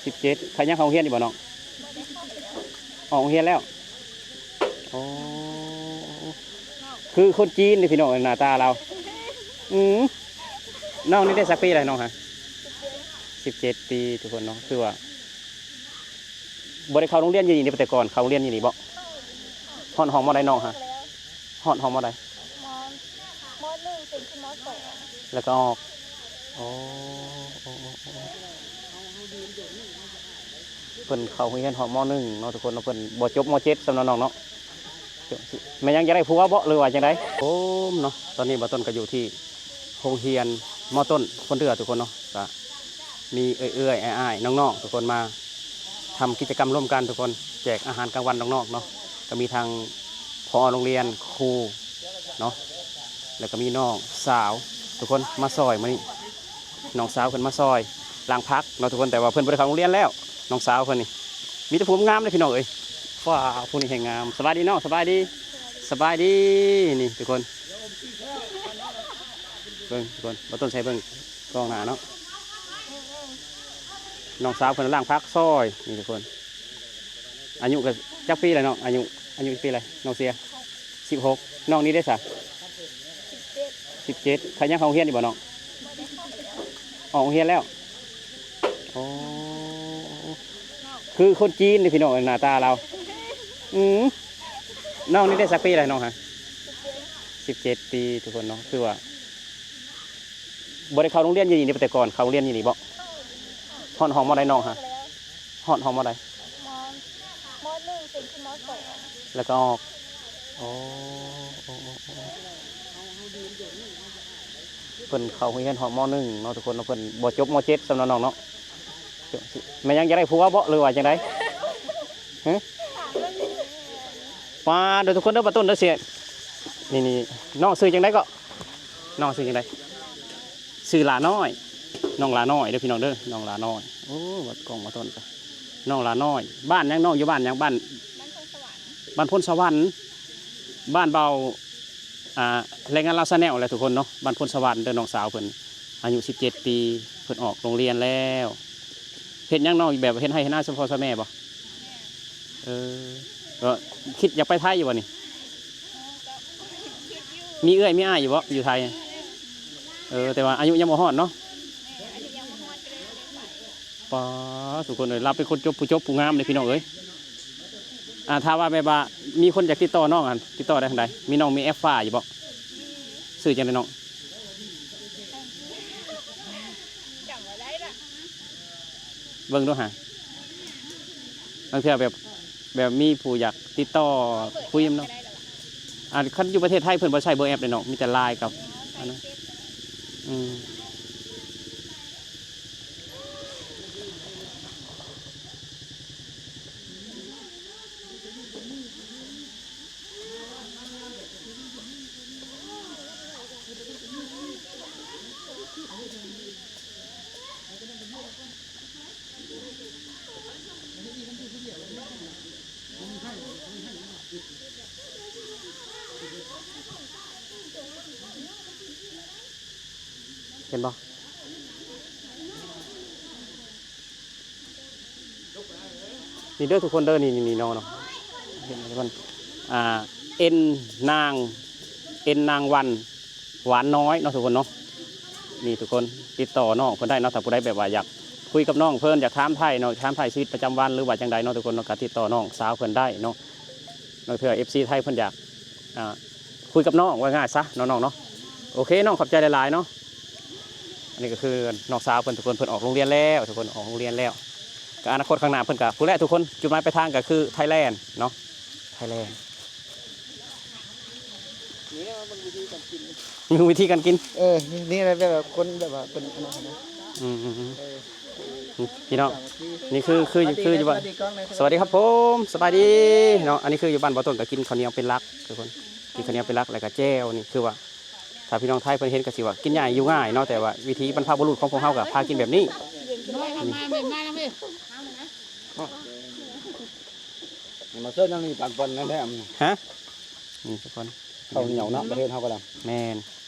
ສິບເຈັດ ເຂົາຍັງເຂົ້າໂຮງຮຽນຢູ່ບໍ່ນ້ອງ? ອອກໂຮງຮຽນແລ້ວ. ໂອ້ ຄືຄົນຈີນເດ້ພີ່ນ້ອງ ໜ້າຕາລາວ. ອືມ ນ້ອງນີ້ໄດ້ຈັກປີແລ້ວນ້ອງຮະ? ສິບເຈັດ ສິບເຈັດປີ ທຸກຄົນເນາະ. ຄືວ່າ ບໍ່ໄດ້ເຂົ້າໂຮງຮຽນຢູ່ນີ້ເດ້ ແຕ່ກ່ອນເຂົ້າໂຮງຮຽນຢູ່ນີ້ບໍ່? ຮອດຫ້ອງມໍໃດນ້ອງຮະ? ຮອດຫ້ອງມໍໃດ? ມໍ ມໍໜຶ່ງ ເປັນຂຶ້ນມໍສອງ ແລ້ວກໍອອກ. ໂອ້ ໂອ້ ໂອ້ ໂອ້ ເພິ່ນເຂົ້າໂຮງຮຽນຮອດມໍໜຶ່ງເນາະ ທຸກຄົນເນາະ. ເພິ່ນບໍ່ຈົບມໍເຈັດຊ້ຳເນາະນ້ອງເນາະ. ແມ່ນຫຍັງ ຢາກໄດ້ຜົວບໍ່ ຫຼືວ່າຈັ່ງໃດ? ໂອ້ ເນາະ ຕອນນີ້ບ່າວຕົ້ນກໍຢູ່ທີ່ໂຮງຮຽນມໍຕົ້ນຄົນເດືອ ທຸກຄົນເນາະ. ກໍມີເອື້ອຍໆ ອ້າຍໆ ນ້ອງໆ ທຸກຄົນມາ ທຳກິດຈະກຳຮ່ວມກັນທຸກຄົນ ແຈກອາຫານກາງວັນນ້ອງໆ ເນາະ. ກໍມີທັງ ຜອ ໂຮງຮຽນ ຄູເນາະ ແລ້ວກໍມີນ້ອງສາວທຸກຄົນມາຊ່ອຍມື້ນີ້. ນ້ອງສາວເພິ່ນມາຊ່ອຍລ້າງຜັກເນາະທຸກຄົນ ແຕ່ວ່າເພິ່ນບໍ່ໄດ້ເຂົ້າໂຮງຮຽນແລ້ວ. ນ້ອງສາວເພິ່ນນີ້ມີແຕ່ຜູ້ງາມເດ້ພີ່ນ້ອງເອີຍ. ຟ້າ ຜູ້ນີ້ແຮ່ງງາມ. ສະບາຍດີນ້ອງ ສະບາຍດີ ສະບາຍດີ. ນີ້ທຸກຄົນ ເບິ່ງທຸກຄົນ ບໍ່ຕ້ອງໃສ່ເບິ່ງກ້ອງໜ້າເນາະ. ນ້ອງສາວເພິ່ນລ້າງຜັກຊ່ອຍ ນີ້ທຸກຄົນ. ອາຍຸກໍຈັກປີແລ້ວນ້ອງ? ອາຍຸ ອາຍຸຈັກປີແລ້ວນ້ອງເຊຍ? ສິບຫົກ ສິບຫົກ. ນ້ອງນີ້ເດ້ຊະ? ສິບເຈັດ ສິບເຈັດ. ເຂົາຍັງເຂົ້າໂຮງຮຽນຢູ່ບໍ່ນ້ອງ? ບໍ່ໄດ້ເຂົ້າແລ້ວ ອອກໂຮງຮຽນແລ້ວ. ໂອ້ ຄືຄົນຈີນເດ້ພີ່ນ້ອງ ໜ້າຕາລາວ. ອືມ ນ້ອງນີ້ໄດ້ຈັກປີແລ້ວນ້ອງຮະ? ສິບເຈັດ ສິບເຈັດປີ ທຸກຄົນເນາະ. ຄືວ່າ ບໍ່ໄດ້ເຂົ້າໂຮງຮຽນຢູ່ນີ້ເດ້ ແຕ່ກ່ອນເຂົ້າໂຮງຮຽນຢູ່ນີ້ບໍ່? ຮອດຫ້ອງມໍໃດນ້ອງຮະ? ຮອດຫ້ອງມໍໃດ? ມໍ ມໍໜຶ່ງ ເປັນຂຶ້ນມໍສອງ ແລ້ວກໍອອກ. ໂອ້ ໂອ້ ໂອ້ ໂອ້ ເພິ່ນເຂົ້າໂຮງຮຽນຮອດມໍໜຶ່ງເນາະ ທຸກຄົນເນາະ. ເພິ່ນບໍ່ຈົບມໍເຈັດຊ້ຳເນາະນ້ອງເນາະ. ແມ່ນຫຍັງ ຢາກໄດ້ຜົວບໍ່ ຫຼືວ່າຈັ່ງໃດ? ຮະ? ປາດ ເດີທຸກຄົນເດີ ປາຕົ້ນເດີເຊຍ. ນີ້ໆ ນ້ອງຊື່ຈັ່ງໃດເກາະ? ນ້ອງຊື່ຈັ່ງໃດ? ຊື່ຫຼ້ານ້ອຍ ນ້ອງຫຼ້ານ້ອຍເດີພີ່ນ້ອງເດີ ນ້ອງຫຼ້ານ້ອຍ. ໂອ້ ວັດກ້ອງ ປາຕົ້ນ ນ້ອງຫຼ້ານ້ອຍ. ບ້ານຫຍັງນ້ອງ? ຢູ່ບ້ານຫຍັງ? ບ້ານ ບ້ານໂພນສະຫວັນ ບ້ານເບົາ ອ່າ ແຮງງານລາວ Channel ແຫຼະທຸກຄົນເນາະ. ບ້ານໂພນສະຫວັນເດີ ນ້ອງສາວເພິ່ນ ອາຍຸສິບເຈັດປີ ເພິ່ນອອກໂຮງຮຽນແລ້ວ. ເຮັດຫຍັງນ້ອງ? ແບບເຮັດໄຮ່ເຮັດນາຊ່ວຍພໍ່ຊ່ວຍແມ່ບໍ່? ແມ່ນ. ເອີ ກໍຄິດຢາກໄປໄທຢູ່ບໍ່ນີ້? ເອີ ກໍຄິດ ຄິດຢູ່. ມີເອື້ອຍມີອ້າຍຢູ່ບໍ່ ຢູ່ໄທ? ມີ. ເອີ ແຕ່ວ່າອາຍຸຍັງບໍ່ຮອດເນາະ. ແມ່ນ ອາຍຸຍັງບໍ່ຮອດ ກໍເລີຍບໍ່ໄດ້ໄປ. ປາດ ທຸກຄົນເອີຍ ລາວເປັນຄົນຈົບ ຜູ້ຈົບຜູ້ງາມເດ້ພີ່ນ້ອງເອີຍ. ອ່າ ຖ້າວ່າແບບວ່າມີຄົນຢາກຕິດຕໍ່ນ້ອງ ອັນ ຕິດຕໍ່ໄດ້ທາງໃດ? ມີ ນ້ອງມີແອັບຟ້າຢູ່ບໍ່? ມີ. ຊື່ຈັ່ງໃດນ້ອງ? ຈຳບໍ່ໄດ້ລະ. ເບິ່ງດູຫາ ລາງເທື່ອແບບ ແບບມີຜູ້ຢາກຕິດຕໍ່ຄຸຍນຳເນາະ. ອັນ ຄັນຢູ່ປະເທດໄທເພິ່ນບໍ່ໃຊ້ເບີແອັບເດ້ນ້ອງ ມີແຕ່ Line ກັບອັນນັ້ນ. ອືມ. ເຫັນບໍ່? ນີ້ເດີທຸກຄົນເດີ ນີ້ ນີ້ ນີ້ນ້ອງເນາະ ເຫັນບໍ່ທຸກຄົນ? ອ່າ ເອັນນາງ ເອັນນາງວັນ ຫວານນ້ອຍເນາະທຸກຄົນເນາະ. ນີ້ທຸກຄົນ ຕິດຕໍ່ນ້ອງເພິ່ນໄດ້ເນາະ ຖ້າຜູ້ໃດແບບວ່າຢາກຄຸຍກັບນ້ອງເພິ່ນ ຢາກຖາມໄຖ່ເນາະ ຖາມໄຖ່ຊີວິດປະຈຳວັນ ຫຼືວ່າຈັ່ງໃດເນາະທຸກຄົນເນາະ ກໍຕິດຕໍ່ນ້ອງສາວເພິ່ນໄດ້ເນາະ. ລາງເທື່ອເອັຟຊີໄທເພິ່ນຢາກ ອ່າ ຄຸຍກັບນ້ອງ ວ່າງ່າຍຊະເນາະນ້ອງເນາະ. ໂອເຄ ນ້ອງຂອບໃຈຫຼາຍໆເນາະ. ອັນນີ້ກໍຄືນ້ອງສາວເພິ່ນ ທຸກຄົນ ເພິ່ນອອກໂຮງຮຽນແລ້ວ ທຸກຄົນ ອອກໂຮງຮຽນແລ້ວ. ກໍອະນາຄົດຂ້າງໜ້າເພິ່ນກໍພຸ້ນແຫຼະທຸກຄົນ ຈຸດໝາຍປາຍທາງກໍຄືໄທແລນເນາະ ໄທແລນ. ນີ້ເບິ່ງວິທີການກິນ ເບິ່ງວິທີການກິນ. ເອີ ນີ້ແຫຼະ ແບບວ່າຄົນແບບວ່າເປັນອັນນັ້ນນະ. ອືມໆໆ ເອີ ພີ່ນ້ອງ ນີ້ຄື ຄື ຄືຢູ່ບ້ານ. ສະຫວັດດີຄັບຜົມ ສະບາຍດີເນາະ. ອັນນີ້ຄືຢູ່ບ້ານບໍ່ຕົ້ນກໍກິນເຂົ້າໜຽວເປັນຫຼັກທຸກຄົນ ກິນເຂົ້າໜຽວເປັນຫຼັກ ແລ້ວກໍແຈ່ວ. ນີ້ຄືວ່າ ຖ້າພີ່ນ້ອງໄທເພິ່ນເຫັນກໍຊິວ່າກິນງ່າຍຢູ່ງ່າຍເນາະ ແຕ່ວ່າວິຖີບັນພະບຸລຸດຂອງພວກເຮົາກໍພາກິນແບບນີ້. ມາ ມາ ມາ ມາ ມາ ມາເວີຍ ມາເຊີນນັ້ນນີ້ ປານປ່ອນນັ້ນແທ້. ຮະ? ນີ້ທຸກຄົນ ເຂົ້າໜຽວເນາະ ປະເທດເຮົາກໍດຳ. ແມ່ນ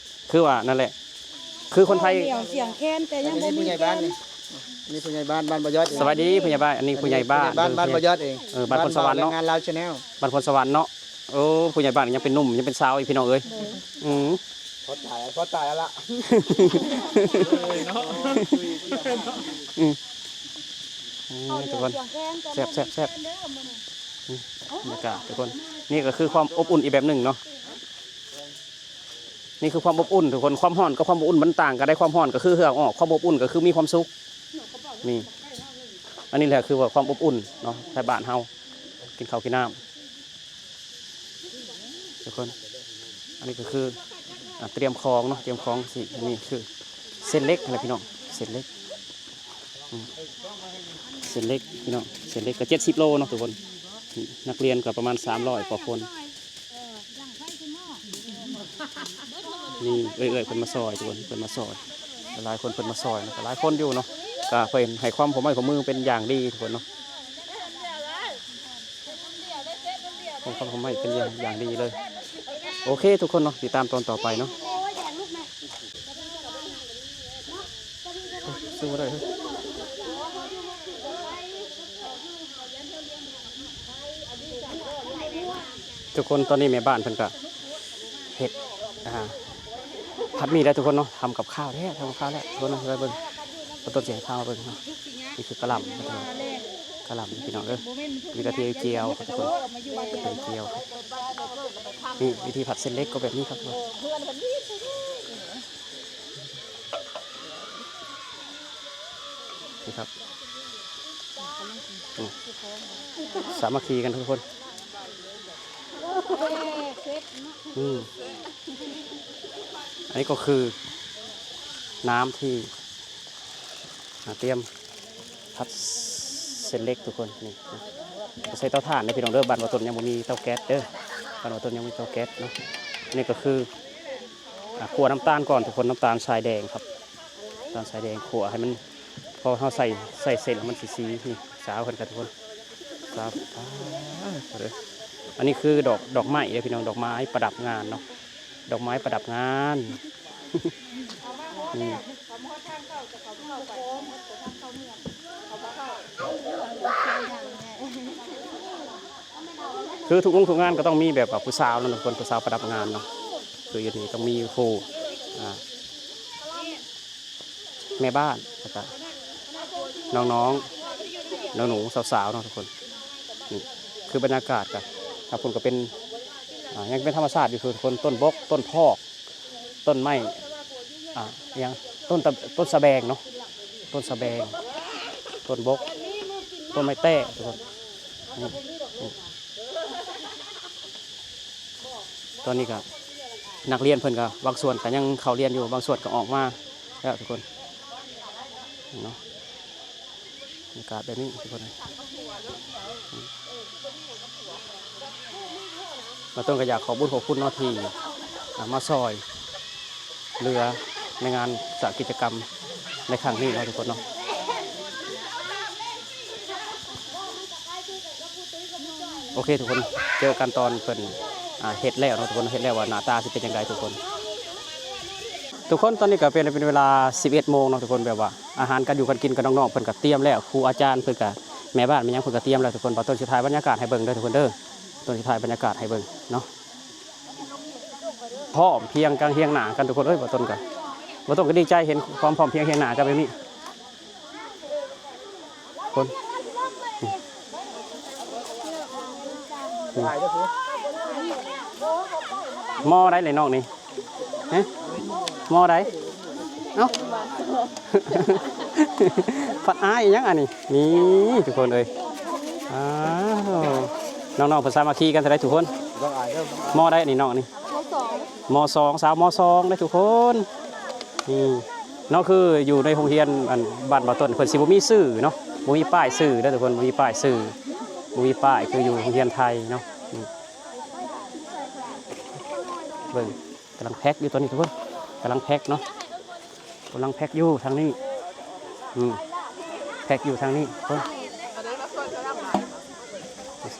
ຄືວ່ານັ້ນແຫຼະ ຄືຄົນໄທ ເຂົ້າໜຽວສຽງແຄນ ແຕ່ຍັງບໍ່ມີແກນ. ນີ້ຜູ້ໃຫຍ່ບ້ານ ບ້ານບໍ່ຍອດເອງ. ສະບາຍດີຜູ້ໃຫຍ່ບ້ານ ອັນນີ້ຜູ້ໃຫຍ່ບ້ານ ເປັນບ້ານ ເອີ ບ້ານບໍ່ຍອດເອງ ເອີ ບ້ານພົນສະຫວັນເນາະ ແຮງງານລາວ Channel ບ້ານພົນສະຫວັນເນາະ. ໂອ້ ຜູ້ໃຫຍ່ບ້ານຍັງເປັນໜຸ່ມ ຍັງເປັນສາວຢູ່ ພີ່ນ້ອງເອີຍ. ອືມ ພໍຕາຍ ພໍຕາຍແລ້ວລະ ເອີຍເນາະ ອືມ ອືມ ທຸກຄົນ ແຊບໆໆ ອືມ ບັນຍາກາດທຸກຄົນ ນີ້ກໍຄືຄວາມອົບອຸ່ນອີກແບບໜຶ່ງເນາະ. ນີ້ຄືຄວາມອົບອຸ່ນທຸກຄົນ ຄວາມຮ້ອນກັບຄວາມອົບອຸ່ນມັນຕ່າງກັນໄດ໋. ຄວາມຮ້ອນກໍຄືເຫື່ອອອກ ຄວາມອົບອຸ່ນກໍຄືມີຄວາມສຸກ. ນີ້ ອັນນີ້ແຫຼະຄືວ່າຄວາມອົບອຸ່ນເນາະ ໃນບ້ານເຮົາ ກິນເຂົ້າກິນນ້ຳ ທຸກຄົນ. ອັນນີ້ກໍຄື ອ່າ ຕຽມຂອງເນາະ ຕຽມຂອງຊິ ອັນນີ້ຄືເສັ້ນເລັກຫັ້ນແຫຼະພີ່ນ້ອງ ເສັ້ນເລັກ ອືມ ເສັ້ນເລັກພີ່ນ້ອງ ເສັ້ນເລັກກໍເຈັດສິບໂລເນາະທຸກຄົນ. ນັກຮຽນກໍປະມານສາມຮ້ອຍກວ່າຄົນ. ນີ້ເອື້ອຍໆເພິ່ນມາຊ່ອຍທຸກຄົນ ເພິ່ນມາຊ່ອຍ ຫຼາຍໆຄົນເພິ່ນມາຊ່ອຍນະ ກໍຫຼາຍຄົນຢູ່ເນາະ ກໍເພິ່ນໃຫ້ຄວາມຮ່ວມໄມ້ຮ່ວມມືເປັນຢ່າງດີທຸກຄົນເນາະ ໃຫ້ຄວາມຮ່ວມໄມ້ເປັນຢ່າງ ຢ່າງດີເລີຍ. ໂອເຄທຸກຄົນເນາະ ຕິດຕາມຕອນຕໍ່ໄປເນາະ. ໂອ້ຍ ສູ້ບໍ່ໄດ້ເຮີ້ຍ ທຸກຄົນ ຕອນນີ້ແມ່ບ້ານເພິ່ນກະເຮັດ ອ່າ ຜັດໝີ່ແລ້ວທຸກຄົນເນາະ ທຳກັບຂ້າວແທ້ ທຳກັບຂ້າວແລ້ວທຸກຄົນເນາະ. ໄປເບິ່ງ ບໍ່ຕ້ອງເສຍພາມາເບິ່ງເນາະ. ນີ້ຄືກະຫຼ່ຳ ກະຫຼ່ຳພີ່ນ້ອງເອີຍ ມີກະເທຍວຈຽວທຸກຄົນ ກະເທຍວຈຽວ. ນີ້ວິທີຜັດເສັ້ນເລັກກໍແບບນີ້ຄັບທຸກຄົນ. ນີ້ຄັບ ອືມ ສາມັກຄີກັນທຸກຄົນ. ອືມ ອັນນີ້ກໍຄືນ້ຳທີ່ ອ່າ ຕຽມຜັດເສັ້ນເລັກທຸກຄົນ. ນີ້ ໃຊ້ເຕົາຖ່ານເດີພີ່ນ້ອງເດີ ບ້ານບ່າວຕົ້ນຍັງບໍ່ມີເຕົາແກັສເດີ ບ້ານບ່າວຕົ້ນຍັງບໍ່ມີເຕົາແກັສເນາະ. ນີ້ກໍຄື ອ່າ ຂົ້ວນ້ຳຕານກ່ອນທຸກຄົນ ນ້ຳຕານຊາຍແດງຄັບ ນ້ຳຕານຊາຍແດງ ຂົ້ວໃຫ້ມັນ ພໍເຮົາໃສ່ ໃສ່ເສັ້ນແລ້ວມັນຊິສີ. ນີ້ສາວເພິ່ນກັບທຸກຄົນ ສາວ ອັນນີ້ຄືດອກ ດອກໄມ້ເດີພີ່ນ້ອງ ດອກໄມ້ປະດັບງານເນາະ ດອກໄມ້ປະດັບງານ. ນີ້ ຄືທຸກວົງທຸກງານກໍຕ້ອງມີແບບວ່າຜູ້ສາວເນາະທຸກຄົນ ຜູ້ສາວປະດັບງານເນາະ. ຄືຢູ່ນີ້ຕ້ອງມີຜູ້ ອ່າ ແມ່ບ້ານ ແລ້ວກະນ້ອງໆ ໜູໆ ສາວໆ ເນາະທຸກຄົນ. ນີ້ຄືບັນຍາກາດກະ ທາງພຸ້ນກະເປັນ ອ່າ ຍັງເປັນທຳມະຊາດຢູ່ທຸກຄົນ ຕົ້ນບົກ ຕົ້ນພອກ ຕົ້ນໄມ້ ອ່າ ອີຫຍັງ ຕົ້ນຕະ ຕົ້ນສະແບງເນາະ ຕົ້ນສະແບງ ຕົ້ນບົກ ຕົ້ນໄມ້ແຕ້ທຸກຄົນ. ນີ້ ນີ້ ຕອນນີ້ກະນັກຮຽນເພິ່ນກະບາງສ່ວນກະຍັງເຂົ້າຮຽນຢູ່ ບາງສ່ວນກະອອກມາແລ້ວທຸກຄົນເນາະ. ບັນຍາກາດແບບນີ້ທຸກຄົນເອີຍ. ບ່າວຕົ້ນກໍຢາກຂອບບຸນຂອບຄຸນເນາະ ທີ່ ອ່າ ມາຊ່ອຍເຫຼືອໃນງານສະກິດຈະກຳໃນຄັ້ງນີ້ເນາະທຸກຄົນເນາະ. ໂອເຄທຸກຄົນ ເຈີກັນຕອນເພິ່ນ ອ່າ ເຮັດແລ້ວເນາະທຸກຄົນ ເຮັດແລ້ວວ່າໜ້າຕາຊິເປັນຈັ່ງໃດທຸກຄົນ. ທຸກຄົນ ຕອນນີ້ກໍເປັນ ເປັນເວລາສິບເອັດໂມງເນາະທຸກຄົນ ແບບວ່າອາຫານການຢູ່ການກິນກັບນ້ອງໆ ເພິ່ນກໍຕຽມແລ້ວ ຄູອາຈານເພິ່ນກໍ ແມ່ບ້ານແມ່ຫຍັງເພິ່ນກໍຕຽມແລ້ວທຸກຄົນ. ບ່າວຕົ້ນຊິຖ່າຍບັນຍາກາດໃຫ້ເບິ່ງເດີທຸກຄົນເດີ ຕົ້ນຊິຖ່າຍບັນຍາກາດໃຫ້ເບິ່ງເນາະ. ພ້ອມພຽງກັນຮຽງໜ້າກັນທຸກຄົນເອີຍ ບ່າວຕົ້ນກໍ ບ່າວຕົ້ນກໍດີໃຈເຫັນຄວາມພ້ອມພຽງຮຽງໜ້າກັນແບບນີ້. ຄົນ ໝໍໃດແຫຼະນ້ອງນີ້ ຮະ ໝໍໃດ ເອົ້າ ພັດອາຍອີຫຍັງອັນນີ້ ນີ້ທຸກຄົນເອີຍ. ອ້າວ ນ້ອງໆ ເພິ່ນສາມັກຄີກັນເທົ່າໃດທຸກຄົນ. ໝໍໃດນີ້ນ້ອງນີ້ ມ.ສອງ ສາວ ມ.ສອງ ເດ້ທຸກຄົນ. ນີ້ເນາະ ຄືຢູ່ໃນໂຮງຮຽນ ອັນ ບ້ານບ່າວຕົ້ນ ເພິ່ນຊິບໍ່ມີຊື່ເນາະ ບໍ່ມີປ້າຍຊື່ເດ້ທຸກຄົນ ບໍ່ມີປ້າຍຊື່ ບໍ່ມີປ້າຍຄືຢູ່ໂຮງຮຽນໄທເນາະ. ນີ້ ເບິ່ງ ກຳລັງແພັກຢູ່ຕອນນີ້ທຸກຄົນ ກຳລັງແພັກເນາະ ກຳລັງແພັກຢູ່ທາງນີ້. ອືມ ແພັກຢູ່ທາງນີ້ທຸກຄົນ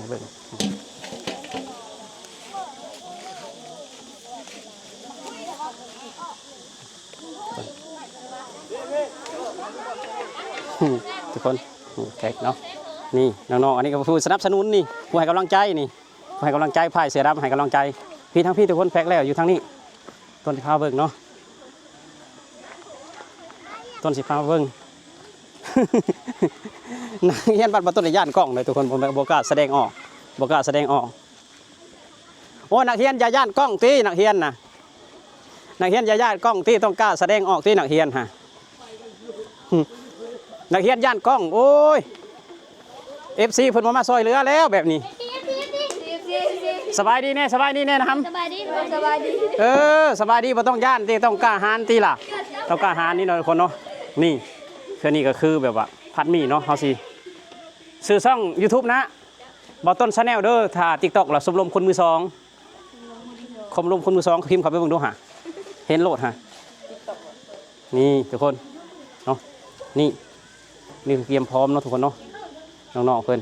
ເບິ່ງ. ອືມ ທຸກຄົນ ນີ້ແຂກເນາະ ນີ້ນ້ອງໆ ອັນນີ້ກໍຜູ້ສະໜັບສະໜູນນີ້ ຜູ້ໃຫ້ກຳລັງໃຈນີ້ ໃຫ້ກຳລັງໃຈ ພາຍເສືອດຳໃຫ້ກຳລັງໃຈ ພີ່ ທາງພີ່ທຸກຄົນ ແພັກແລ້ວຢູ່ທາງນີ້ ຕົ້ນຊິພາເບິ່ງເນາະ ຕົ້ນຊິພາເບິ່ງ ນັກຮຽນບັດບໍ່ຕົ້ນ ຢ້ານກ້ອງເດ້ທຸກຄົນ ບໍ່ ບໍ່ກ້າສະແດງອອກ ບໍ່ກ້າສະແດງອອກ ໂອ້ຍ ນັກຮຽນຢ່າຢ້ານກ້ອງຕິ ນັກຮຽນນະ ນັກຮຽນຢ່າຢ້ານກ້ອງຕິ ຕ້ອງກ້າສະແດງອອກຕິ ນັກຮຽນຫະ ນັກຮຽນຢ້ານກ້ອງ ໂອ້ຍ ເອັຟຊີ ເພິ່ນບໍ່ມາຊ່ອຍເຫຼືອແລ້ວແບບນີ້ ສະບາຍດີແດ່ ສະບາຍດີແດ່ນະ ສະບາຍດີ ສະບາຍດີ ເອີ ສະບາຍດີ ບໍ່ຕ້ອງຢ້ານຕິ ຕ້ອງກ້າຫານຕິລະ ຕ້ອງກ້າຫານນີ້ເນາະທຸກຄົນເນາະ ນີ້ ເທື່ອນີ້ກໍຄືແບບວ່າ ພັດໝີ່ເນາະ ເຮົາຊິ ຊື່ຊ່ອງຢູທູບນະ ບ່າວຕົ້ນ Channel ເດີ ຖ້າ TikTok ລະ ຊົມລົມຄົນມືສອງ ຊົມລົມຄົນມືສອງ ພິມເຂົ້າໄປເບິ່ງດູຫາ ເຫັນໂລດຫາ ນີ້ທຸກຄົນເນາະ ນີ້ ນີ້ກຽມພ້ອມເນາະທຸກຄົນເນາະ ນ້ອງໆ ເພິ່ນ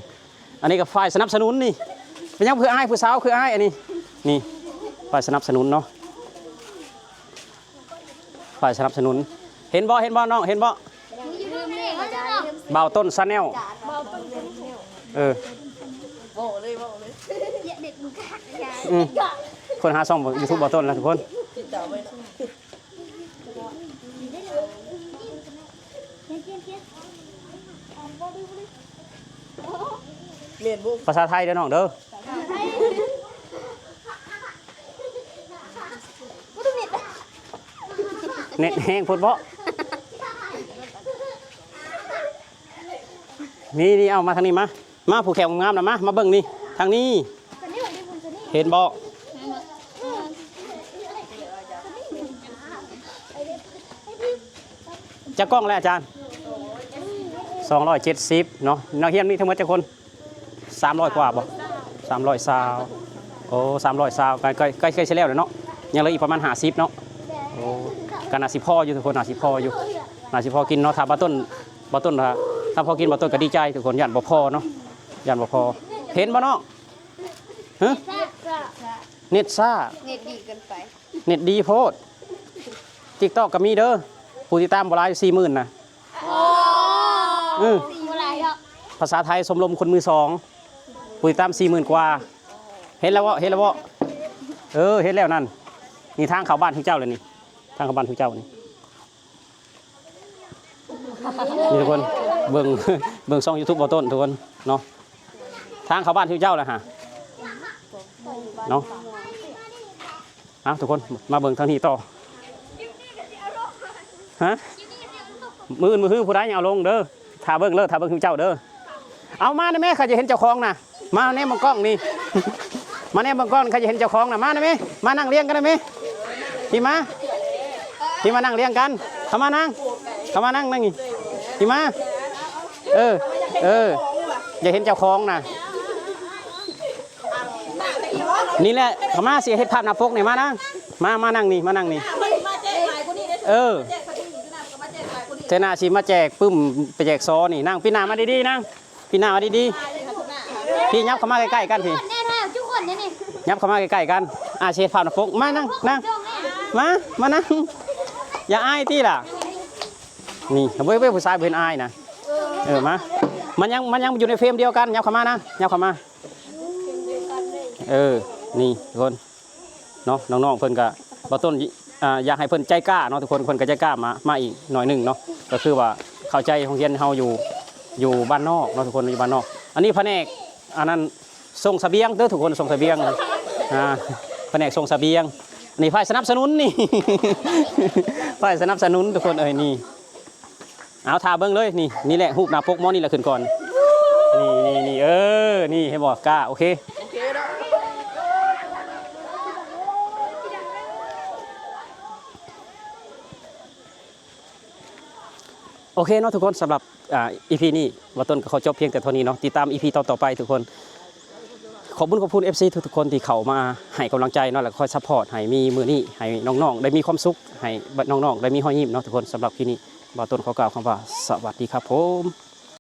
ອັນນີ້ກໍຝ່າຍສະໜັບສະໜູນນີ້ ເປັນຫຍັງຄືອ້າຍ ຜູ້ສາວຄືອ້າຍ ອັນນີ້ ນີ້ ຝ່າຍສະໜັບສະໜູນເນາະ ຝ່າຍສະໜັບສະໜູນ ເຫັນບໍ່ ເຫັນບໍ່ນ້ອງ ເຫັນບໍ່ ບ່າວຕົ້ນ Channel ເອີ ອືມ ຄົ້ນຫາຊ່ອງຢູທູບບ່າວຕົ້ນລະທຸກຄົນ ພາສາໄທເດີນ້ອງເດີ ເນັດແຮງໂພດເບາະ ນີ້ໆ ເອົາມາທາງນີ້ມາ ມາ ຜູ້ແຂ້ວງາມນະ ມາ ມາເບິ່ງນີ້ ທາງນີ້ ເຫັນບໍ່ ຈັກກ້ອງແລ້ວອາຈານ? ສອງຮ້ອຍເຈັດສິບເນາະ ນັກຮຽນມີທັງໝົດຈັກຄົນ? ສາມຮ້ອຍກວ່າບໍ່? ສາມຮ້ອຍຊາວ ໂອ້ ສາມຮ້ອຍຊາວ ໃກ້ ໃກ້ ໃກ້ ໃກ້ຊິແລ້ວແລ້ວເນາະ ຍັງເຫຼືອອີກປະມານຫ້າສິບເນາະ ໂອ້ ກໍໜ້າຊິພໍຢູ່ທຸກຄົນ ໜ້າຊິພໍຢູ່ ໜ້າຊິພໍກິນເນາະ ຖ້າບ່າວຕົ້ນ ບ່າວຕົ້ນ ຖ້າ ຖ້າພໍກິນ ບ່າວຕົ້ນກໍດີໃຈທຸກຄົນ ຢ້ານບໍ່ພໍເນາະ ຢ້ານບໍ່ພໍ ເຫັນບໍ່ນ້ອງ? ຮະ? ເນັດຊ້າ ເນັດດີເກີນໄປ ເນັດດີໂພດ TikTok ກໍມີເດີ ຜູ້ຕິດຕາມບໍ່ຫຼາຍ ສີ່ໝື່ນນະ ອື ບໍ່ຫຼາຍດອກ ພາສາໄທ ຊົມລົມຄົນມືສອງ ຜູ້ຕິດຕາມສີ່ໝື່ນກວ່າ ເຫັນແລ້ວເບາະ ເຫັນແລ້ວເບາະ ເອີ ເຫັນແລ້ວນັ້ນ ນີ້ທາງເຂົ້າບ້ານຄືເຈົ້າແລ້ວນີ້ ທາງເຂົ້າບ້ານຄືເຈົ້ານີ້ ນີ້ທຸກຄົນ ເບິ່ງ ເບິ່ງຊ່ອງຢູທູບບ່າວຕົ້ນທຸກຄົນເນາະ ທາງເຂົ້າບ້ານຄືເຈົ້າແລ້ວຫາ ເນາະ ເອົາທຸກຄົນ ມາເບິ່ງທາງນີ້ຕໍ່ ຮະ ມື້ອື່ນມື້ຮືຜູ້ໃດຍັງເອົາລົງເດີ ຖ້າເບິ່ງເລີ ຖ້າເບິ່ງຄືເຈົ້າເດີ ເອົາມານະແມ່ ຂ້າຢາກເຫັນເຈົ້າຂອງນະ ມາແນມເບິ່ງກ້ອງນີ້ ມາແນມເບິ່ງກ້ອງ ຂ້າຢາກເຫັນເຈົ້າຂອງນະ ມານະແມ່ ມານັ່ງລຽງກັນນະແມ່ ພີ່ມາ ພີ່ມານັ່ງລຽງກັນ ເຂົ້າມານັ່ງ ເຂົ້າມານັ່ງ ນັ່ງນີ້ ພີ່ມາ ເອີ ເອີ ຢາກເຫັນເຈົ້າຂອງນະ ນີ້ແຫຼະ ເຂົ້າມາ ຊິເຮັດພາບໜ້າປົກນີ້ ມານັ່ງ ມາ ມານັ່ງນີ້ ມານັ່ງນີ້ ເອີ ເທື່ອໜ້າຊິມາແຈກປຶ້ມ ໄປແຈກຊໍນີ້ ນັ່ງ ປີໜ້າມາດີໆ ນັ່ງ ປີໜ້າມາດີໆ ພີ່ ຫຍັບເຂົ້າມາໃກ້ໆ ກັນ ພີ່ ແນ່ແທ້ ທຸກຄົນນີ້ ຫຍັບເຂົ້າມາໃກ້ໆ ກັນ ອາ ຊິເຮັດພາບໜ້າປົກ ມານັ່ງ ນັ່ງ ມາ ມານັ່ງ ຢ່າອາຍຕິລະ ນີ້ ເວີຍ ເວີຍ ຜູ້ຊາຍບໍ່ເຫັນອາຍນະ ເອີ ມາ ມັນຍັງ ມັນຍັງຢູ່ໃນເຟຣມດຽວກັນ ຫຍັບເຂົ້າມານະ ຫຍັບເຂົ້າມາ ເອີ ນີ້ທຸກຄົນ ເນາະ ນ້ອງໆ ເພິ່ນກະ ບ່າວຕົ້ນ ອ່າ ຢາກໃຫ້ເພິ່ນໃຈກ້າເນາະທຸກຄົນ ເພິ່ນກໍໃຈກ້າມາ ມາອີກໜ້ອຍໜຶ່ງເນາະ ກໍຄືວ່າເຂົ້າໃຈໂຮງຮຽນເຮົາຢູ່ ຢູ່ບ້ານນອກເນາະທຸກຄົນ ຢູ່ບ້ານນອກ ອັນນີ້ພະແນກ ອັນນັ້ນ ສົ່ງສະບຽງເດີທຸກຄົນ ສົ່ງສະບຽງ ອ່າ ພະແນກສົ່ງສະບຽງ ອັນນີ້ຝ່າຍສະໜັບສະໜູນນີ້ ຝ່າຍສະໜັບສະໜູນທຸກຄົນເອີຍ ນີ້ ເອົາ ຖ້າເບິ່ງເລີຍ ນີ້ ນີ້ແຫຼະ ຮູບໜ້າປົກໝໍນີ້ແຫຼະຂຶ້ນກ່ອນ ນີ້ ນີ້ ນີ້ ເອີ ນີ້ ເຫັນບໍ່ ກ້າ ໂອເຄ ໂອເຄເນາະທຸກຄົນ ສຳລັບ ອ່າ ອີພີນີ້ ບ່າວຕົ້ນກໍຂໍຈົບພຽງແຕ່ເທົ່ານີ້ເນາະ ຕິດຕາມອີພີຕໍ່ໆໄປທຸກຄົນ ຂອບບຸນຂອບຄຸນເອັຟຊີທຸກໆຄົນທີ່ເຂົ້າມາໃຫ້ກຳລັງໃຈເນາະ ແລະ ຄອຍຊັບພອດໃຫ້ມີມື້ນີ້ ໃຫ້ນ້ອງໆໄດ້ມີຄວາມສຸກ ໃຫ້ນ້ອງໆໄດ້ມີຮອຍຍິ້ມເນາະທຸກຄົນ ສຳລັບຄລິບນີ້ ບ່າວຕົ້ນຂໍກ່າວຄຳວ່າ ສະຫວັດດີຄັບຜົມ.